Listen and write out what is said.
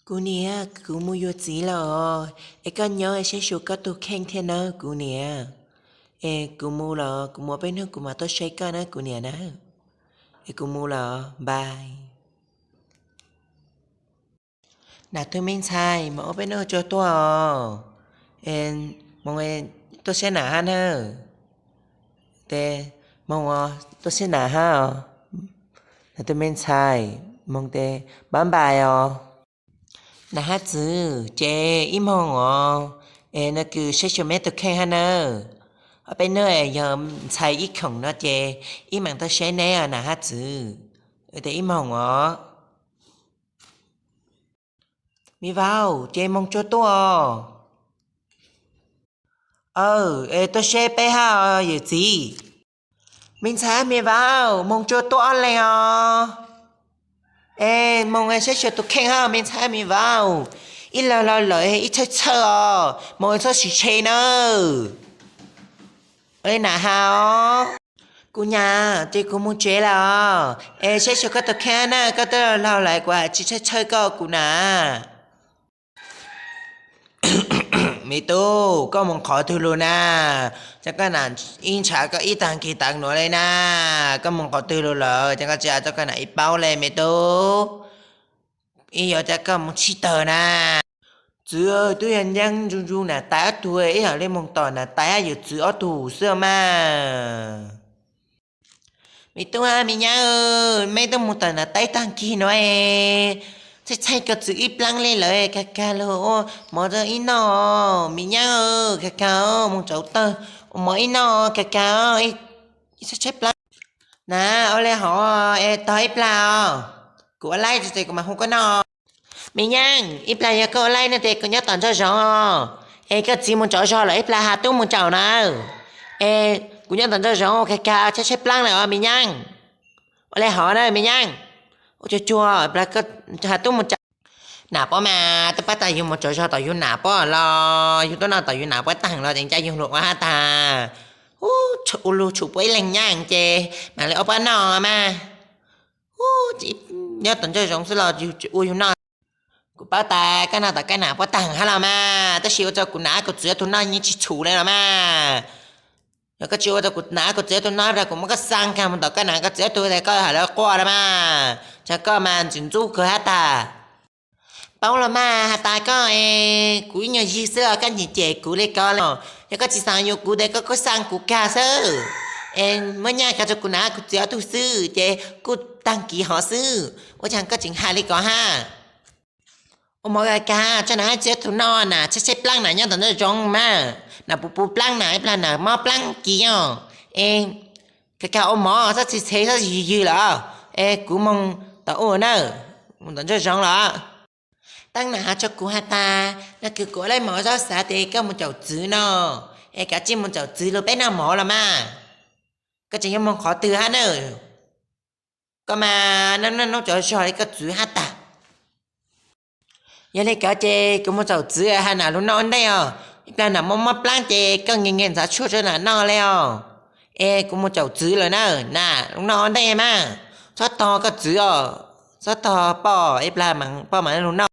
Kuv niam, kuv mus yuav txiv lawm os, es koj nyob es saib xyuas koj tus kheej thiab nawb kuv niam. Es kuv mus lawm, kuv mus peb hnub kuv mam tuaj saib koj na kuv niam na. Es kuv mus lawm, bye. Nas tus me ntxhais, moog ua peb noj tsua tuaj os. Moog tuaj saib nas hab na. Tes moog os, tuaj saib nas hab os. Nas tus me ntxhais, moog tes bye bye os. Nas hab txwv, ces ib moog os, es nws kws saib xyuas meb tus kheej hab nawb. Ob peb nub yog ntxhais ib khoom no ces ib mam tuaj saib neb os nas hab txwv. Tes ib moog os. Me vauv, ces moog tsua tuaj os. Aw, es tuaj saib peb hab yawm txiv. Me ntxhais me vauv, moog tsua tuaj ob leeg os. Es moog saib xyuas tus kheej hab me ntxhais me vauv. Ib lawg laug lawm ib txhawj txhawj os, moog txhob sim tshe nawb. Ua le nas has os. Kuv nyam, ces kuv mus tsev lawm os. Es saib xyuas koj tus kheej na, koj twb laug lawm kuv tsis txhawj txhawj koj kuv na. Me tub, koj mus qhov twg lug na? Cov koj nam ib ntshav koj ib tag kis tag nuav le na. Koj mus qhov twg lug lawm, cov koj tsis tau koj nam ib paub le me tub. Ib yuav cov koj mus tshib tawg na. Txwv, twb yog ncaab ncu ncu nam tais ob tug, ib yam le moog tom nam tais hab yawm txwv ob tug xwb mas. Me tub hab me nyaab, meb tub mus tom nam tais ib tag kis nuav, txhaj txhaj koj txwv ib plaab le lawm, kag kag lug ua mov ib noj. Me nyaab, kag kag moog tsaus tawg ua mov ib noj, kag kag ib txhaj tshaib plaab. Na, ua le hov es tog ib plag os, kuv ua laib tes kuv mam hu koj noj. Me nyaab, ib plag yog koj ua laib no tes kuv nyob tom ntsoov zoov, es koj txiv mus tsaus zog lawm ib plag has tub mus tsaus na. Es kuv nyob tom ntsoov zoov, kag kag tshaib tshaib plaab lawm os me nyaab. Ua le hov na me nyaab, ua cuag cuag has tub mus tsaus. Nam puab mas tub paab tas yug mus tsaus zog tom yug nam puab los yug tub noj tom yug nam puab taag los tes ncaaj yug lug ua hab tas. Ua lug tshum puab ib leeg nyaab ces mam le ua puab noj mas. Nyob tom ntsoov zoov xwb los yug ua yug noj. Kuv paub tas koj noj tom koj nam puab taag hab los mas, tab sis ua rua kuv nam kuv txiv ob tug noj yeej tsis txhum le los mas. Yog koj tsis ua rua kuv nam kuv txiv ob tug noj, kuv muab koj xaa kag mus tom koj nam koj txiv ob tug tes koj has lawv quaj los mas. Cov koj mas ntxim ntxub kawg hab tas. Paub los mas, has tas koj es kuv ib nyuag yig xwb los koj nyiam cem kuv le ko los. Yog koj tsis xav yuav kuv tes koj kuj xaa kuv kag xwb. Es muab nyaj kag rua kuv nam kuv txiv ob tug xwb ces kuj taag kis hov xwb, ua caag koj tseem has le ko hab. Ua mov kag kag tso nam hab txiv ob tug noj na, tshaib tshaib plaab na, nyob tom ntsoov zoov mas, nam puv puv plaab na, ib plag nam mob plaab kis os. Es kag kag ua mov, txhob txhij txhe txhob ywg ywg lawm. Es kuv moog tom ub na, moog tom ntsoov zoov lawm. Taab nam has rua kuv has tas, no kws kuv ua laib mov zaub xav tes koj mus caum txwv no, es kav tsij mus caum txwv lug peb noj mov los mas. Koj tseem yuav moog qhov twg hab na? Koj mas noj noj cov zog le koj txwv hab tag. Yog le ko ces kuv mus caum txwv has nam lug noj ua ntej os. Ib plag nam mob mob plaab ces koj nkees nkees ntxav tshuaj rua nam noj le os. Es kuv mus caum txwv lawm na, nam lug noj ua ntej mas. Txhob tog koj txwv os, txhob tog poj, ib plag poj mam lug noj.